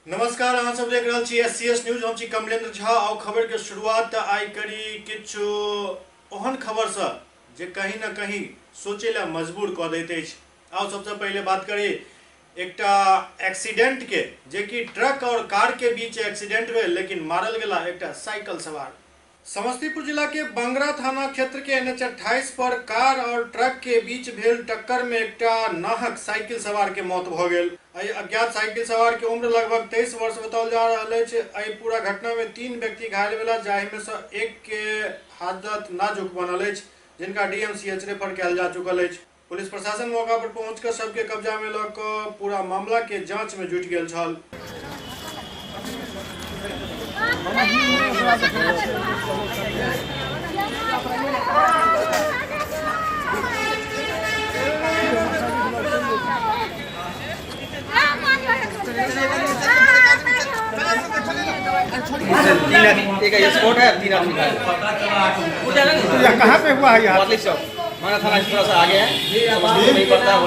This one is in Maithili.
नमस्कार, अहाँ सब देख रहल छी एस सी एस न्यूज। हम छी कमलेंद्र झा। और खबर के शुरुआत आइ करी किछु ओहन खबर से जे कहीं न कहीं सोचे ला मजबूर कऽ दैत अछि। आओ सबसे पहले बात करी एकटा एक्सीडेंट के, जे कि ट्रक और कार के बीच एक्सीडेंट भेल, लेकिन मारल गेला एकटा साइकिल सवार। समस्तीपुर जिला के बंगरा थाना क्षेत्र के एनएच 28 पर कार और ट्रक के बीच भेल टक्कर में एकटा नाहक साइकिल सवार के मौत भ गेल। एहि अज्ञात साइकिल सवार के उम्र लगभग 23 वर्ष बताओल जा रहल अछि। एहि पूरा घटना में 3 व्यक्ति घायल भेला, जाहि में से एक के हालत नाजुक बनल अछि, जिनका डीएमसीएच रेफर कयल जा चुकल अछि। पुलिस प्रशासन मौका पर पहुंच कर सबके कब्जा में लऽ कऽ पूरा मामला के जांच में जुटि गेल छल। एक स्पॉट है, 3 आदमी का। कहाँ पे हुआ है? यहाँ चौक माना थाना थोड़ा सा आगे है, समस्तीपुर नहीं पड़ता है।